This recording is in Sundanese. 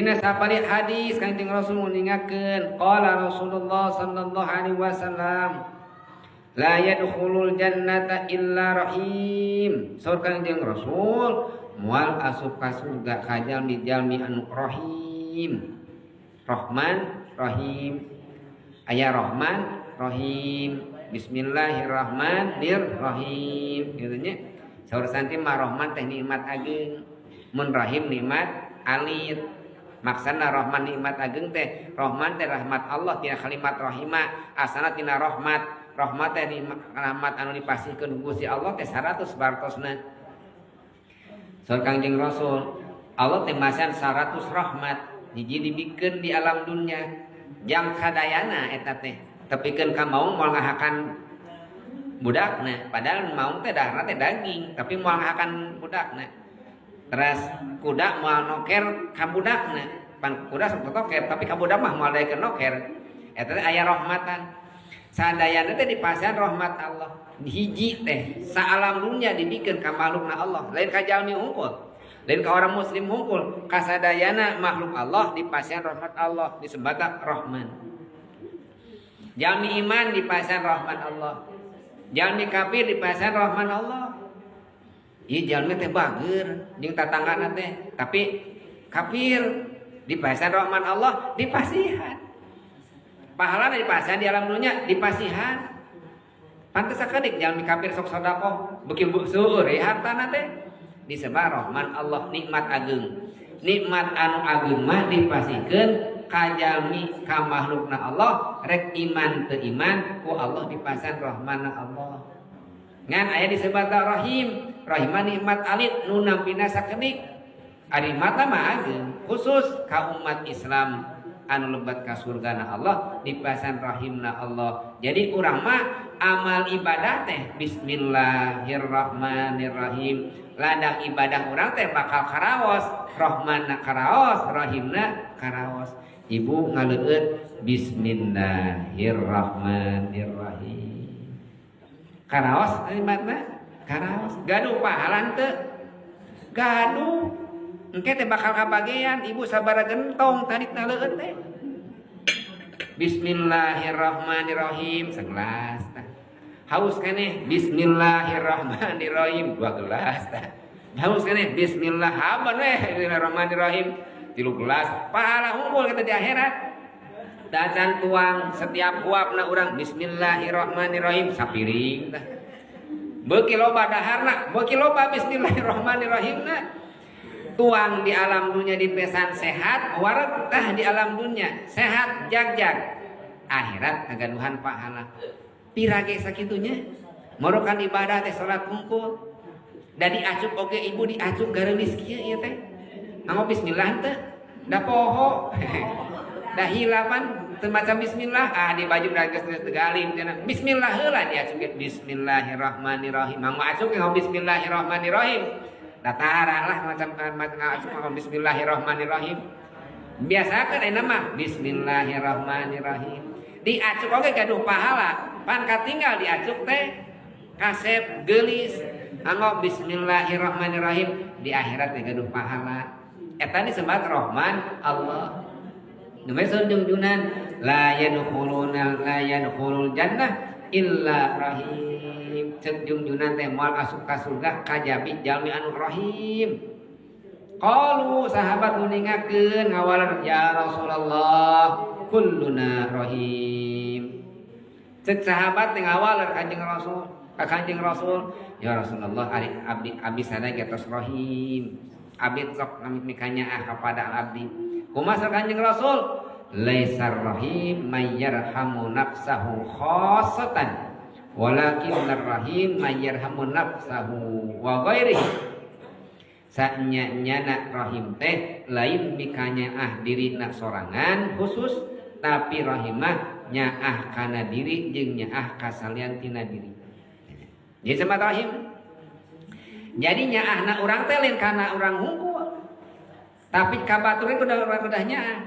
Dina sapali hadis Kanjeng Rasul nguningakeun, qala Rasulullah sallallahu alaihi wasallam, la yadkhulul jannata illa rahim. Saur Kanjeng Rasul, moal asup ka surga ka jalmi-jalmi anu rahim. Rahman Rahim. Aya Rahman Rahim. Bismillahirrahmanirrahim. Gitu nya. Saur santi mah Rahman teh nikmat ageng. Mun Rahim nikmat alit. Maksana Rahman nikmat ageng teh, Rahman teh rahmat Allah tina kalimat rahima, asana tina rahmat. Rahmat teh rahmat anu dipasihkeun ku Gusti Allah teh 100 bartosna. Saur Kangjeng Rasul, Allah teh masihan 100 rahmat hiji dibikeun di alam dunia jang sadayana eta teh. Tepikeun ka maung moal ngahakan budakna, padahal maung teh daharna teh daging, tapi moal ngahakan budakna. Terus kuda moal noker ka budakna, pan kuda sok toker, tapi ka budak mah moal daekeun noker. Eta teh aya rahmatan. Sadayana teh dipasihan rahmat Allah. Hiji teh saalam dunia dibikeun ka makhlukna Allah, lain ka jalmi hungkul. Lain ka orang muslim hungkul, kasadayana makhluk Allah dipasihan rahmat Allah, disebut Rahman. Jalmi iman dipasihan rahmat Allah. Jalmi kafir dipasihan rahmat Allah. Ieu jalmi teh bager jeung tatanggana teh, tapi kafir dipasihan rahmat Allah, dipasihan. Pahala dipasihan di alam dunia, dipasihan. Pantes sakedik jalmi kafir sok sedekah, beuki seueur hartana teh. Disebut Rahman Allah, nikmat ageng. Nikmat anu ageng mah dipasihkeun ka jalmi ka makhlukna Allah, rek iman teu iman ku Allah dipasihan rahmanna Allah. Ngan aya disebut Rahim, Rahimah nikmat alit nu nampina sakedik. Ari mata mah ageng khusus ka umat Islam anu lebat ka surgana Allah dipasihan rahimna Allah. Jadi urang mah amal ibadah teh bismillahirrahmanirrahim. Ladang ibadah urang teh bakal karaos, rahmanna karaos, rahimna karaos. Ibu ngaleueut bismillahirrahmanirrahim. Karaos nikmatna? Karaos. Gaduh pahala teu? Gaduh. Engke teh bakal kabagean ibu sabara gentong tadi naleueut teh. Bismillahirrahmanirrahim segelas tah. Haus keneh bismillahirrahmanirrahim 2 gelas tah. Haus keneh bismillah haban weh bismillahirrahmanirrahim 3 gelas. Pahala unggul kita di akhirat. Dacan tuang setiap huapna urang bismillahirrahmanirrahim sapiring tah. Beuki loba daharna, beuki loba bismillahirrahmanirrahimna. Tuang di alam dunia di pesan sehat, wareg tah di alam dunia sehat jag-jag. Akhirat kagaduhan pahala. Pirage sakitunya? Morokan ibadah teh salat hungkul. Da diacuk oge ibu diacuk gareulis kieu ieu teh. Nganggo bismillah teh? Da poho. Da hilapan teu maca bismillah, ah di baju da geus geus galim cenah. Bismillah heula diacuk bismillahirrahmanirrahim. Nganggo acuk nganggo bismillahirrahmanirrahim. Da tara lah macam ngacuk nganggo bismillahirrahmanirrahim. Biasakeun ayeuna mah bismillahirrahmanirrahim. Diacuk oge gaduh pahala. Pan katinggal diacuk teh kasep geulis. Nganggo bismillahirrahmanirrahim di akhirat teh gaduh pahala. Eta disebut Rahman Allah. Nu junjunan la yadkhuluna la yadkhulul jannah illa rahim. Cek junjunan teh moal asup ka surga kajabi jalmi anu rahim. Qalu sahabat nguningakeun ngawaler ya Rasulullah kulluna rahim. Cek sahabat teh ngawaler Kanjeng Rasul, ka Kanjeng Rasul, ya Rasulullah ari abdi abdi sadaya tos rahim. Abdi sok mikanyaah kepada abdi. Kumaha Kanjeng Rasul? Laisar rahim mayyarhamu nafsahu khassatan walakinnar rahim mayyarhamu nafsahu wa ghairihi. Saenya-nyana rahim teh lain mikanyaah dirina sorangan khusus, tapi rahimah nyaah kana diri jeung nyaah kasalian tina diri. Jadi sama rahim. Jadi nyaahna urang teh lain kana urang hungkul. Tapi ka batur udah urang udah nyaah.